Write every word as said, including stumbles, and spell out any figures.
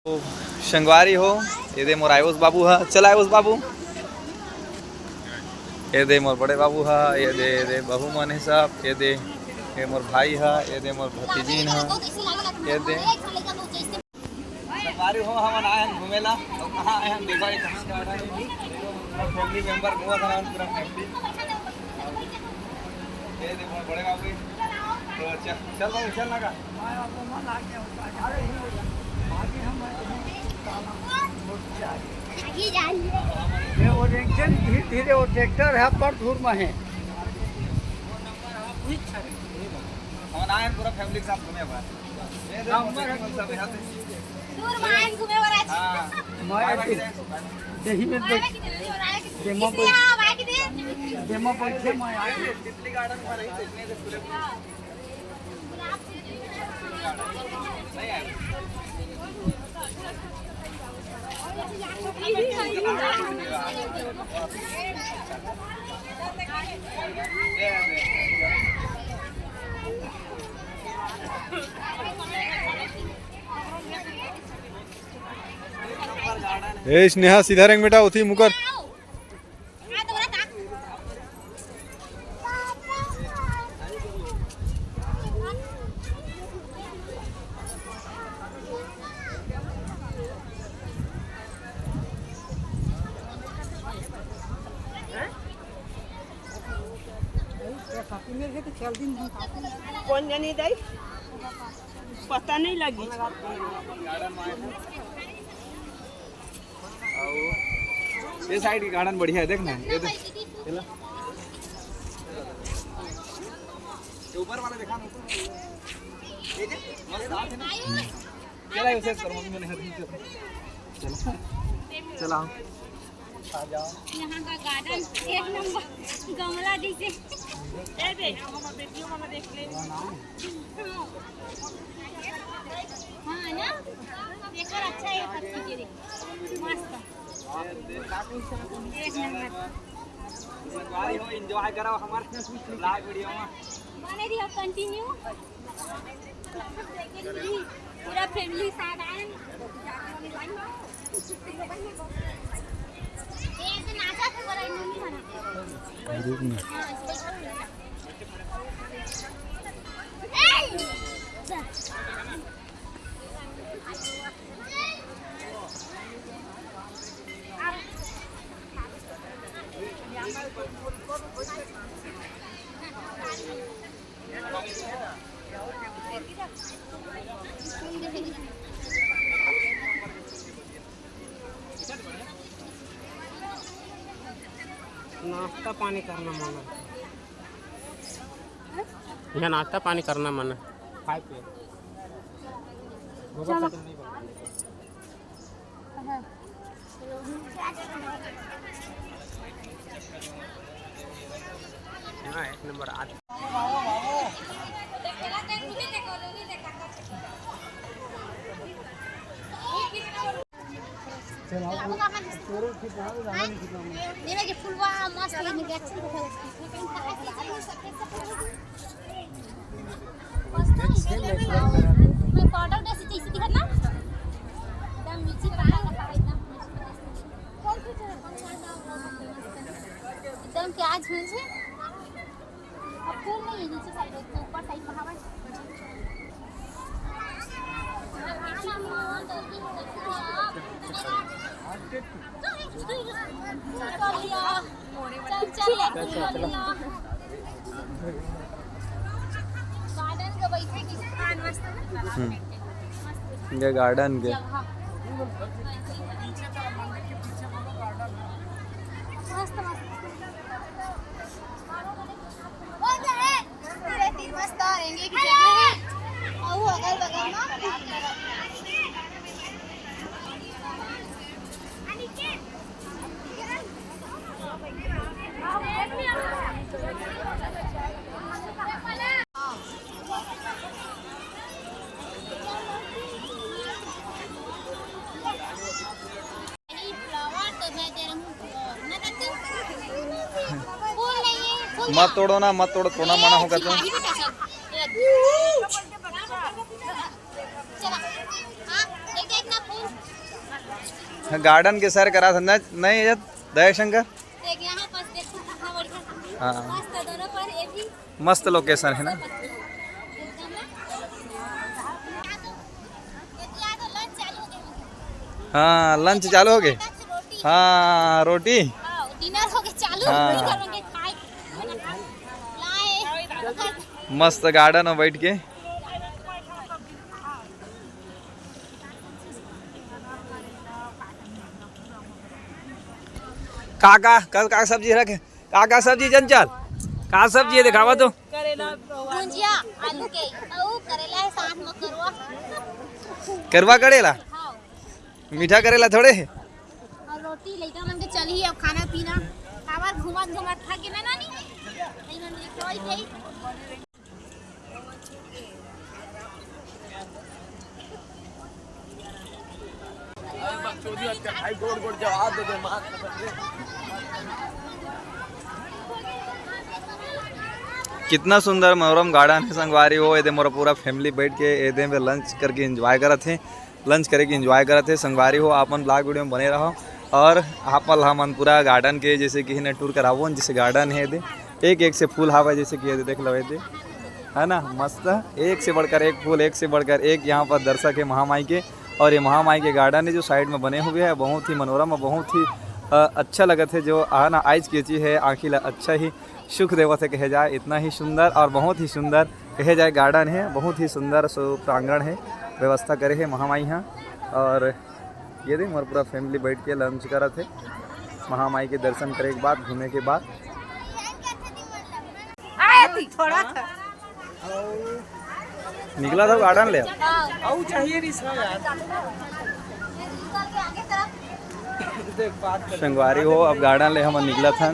संगवारी हो, ये दे मोर आयुष बाबू हा। चल आयुष बाबू, ये दे मोर बड़े बाबू हा, ये दे, ये दे बहू मन हे सब, ये दे, ये मोर भाई हा, ये दे मोर भतीजिन हा, ये दे। संगवारी हो, हमन आए हन घूमे ला। अब कहाँ आए हन? देखो, ये कहाँ का है? फैमिली मेंबर घूमत हन, पूरा फैमिली। ये देखो, बड़े बाबू। तो चल, चल बाबू, चल ना का। ये वो रिंगचैन धीरे धीरे वो ट्रैक्टर है, पर धूर में है। हमन आए हन पूरा फैमिली के साथ घूमे बर। ये देखो, सब यहाँ से। दूर मान घूमे वाला। हाँ। मैं बाय बाय। यही में देख। डेमो पर, डेमो पर थे, मैं आ गया। तितली गार्डन में रही, तो इतने से पूरे। ए स्नेहा, सीधा रेंग बेटा, उठी मुकर। कौन जानी दाई, पता नहीं लगी। ये साइड के गार्डन बढ़िया है, देख ना, ये देख। ये ला। ये ऊपर वाला देखा ना, ऊपर। ये देख, मस्त हाथ है ना। चला, उसे सर, मम्मी मैंने हाथ नहीं किया। चला, चला। यहाँ का गार्डन एक नंबर, गमला जैसे। ए बे, हम वीडियो में देख ले। हाँ ना, एक बार अच्छा है, पत्ती के लिए मस्त। एक नंबर। संगवारी हो, एंजॉय करो हमारे ब्लॉग वीडियो में। बने रहियो कंटिन्यू। पूरा फैमिली साथ आए। ये ऐसे नाचा था, पर मम्मी बना। नाश्ता पानी करना मन है। यहाँ नाश्ता पानी करना मन है। खाए पिए। चलो। हाँ, एक नंबर आज। ये देखिए फुलवा मस्त है, मुझे अच्छा दिखा। मस्त है, मैं पाउडर जैसे, जैसे दिखा ना, एकदम नीचे पाया का एकदम। एकदम प्याज मुझे अब फूल नहीं है, नीचे साइड है, ऊपर साइड कहाँ है? चल, चल, चल, चल। गार्डन का बैठे की स्थान मस्त है ना? हम्म। ये गार्डन के। जगह। मस्त, मस्त। पूरे तीन मस्त रहेंगे कि जगह है। और वो अगल बगल में। मत तोड़ो ना, मत तोड़ो, तोड़ना मना होगा तो। चला, हाँ, एक, एक ना फूल। गार्डन के सैर करा था न, नहीं ये दया शंकर। देख, यहाँ पास देखो कितना बढ़िया। हाँ। मस्त दोनों पर, ये भी मस्त लोकेशन है ना। हाँ, लंच चालू हो गए। हाँ, लंच चालू हो गए। हाँ, रोटी। हाँ, डिनर हो गए चालू। हाँ। मस्त गार्डन में बैठ के। का का कल का सब्जी रखे? का का सब्जी चंचल? का सब्जी है, दिखावा तो। करेला, भुंजिया, आलू के, अउ करेला है साथ में करुआ। करुआ करेला? हाँ। मीठा करेला थोड़े? अउ रोटी। लइका मन के चलही अब खाना पीना। काबर घूमत घूमत थक गे ना नानी? कितना सुंदर मनोरम गार्डन है संगवारी हो। एदे मोर पूरा फैमिली बैठ के एदे में लंच करके एंजॉय करत हे। लंच करे के एंजॉय करत हे संगवारी हो। आपन ब्लॉग वीडियो में बने रहो और आपन ला हमन पूरा गार्डन के जैसे कि है ना टूर कराबो, जैसे गार्डन है एदे एक एक से फूल हावय, जैसे कि एदे देख लो एदे है ना, मस्त एक से बढ़कर एक फूल, एक से बढ़कर एक यहाँ पर दर्शक है महामाई के। और ये महामाई के गार्डन है जो साइड में बने हुए हैं, बहुत ही मनोरम और बहुत ही अ, अच्छा लगत है। जो है ना आइज के चीज है आँखी ला अच्छा ही सुख देवत है कहे जाए, इतना ही सुंदर और बहुत ही सुंदर कहे जाए गार्डन है, बहुत ही सुंदर सो प्रांगण है, व्यवस्था करे है महामाई हा। और ये दे मोर पूरा फैमिली बैठ के लंच करत है, महामाई के दर्शन करे के बाद, घूमे के बाद। आए थी थोड़ा था। निकला था गार्डन ले। अउ चाहिए रिस यार। देख बात कर। संगवारी हो, अब गार्डन ले हमन निकला था।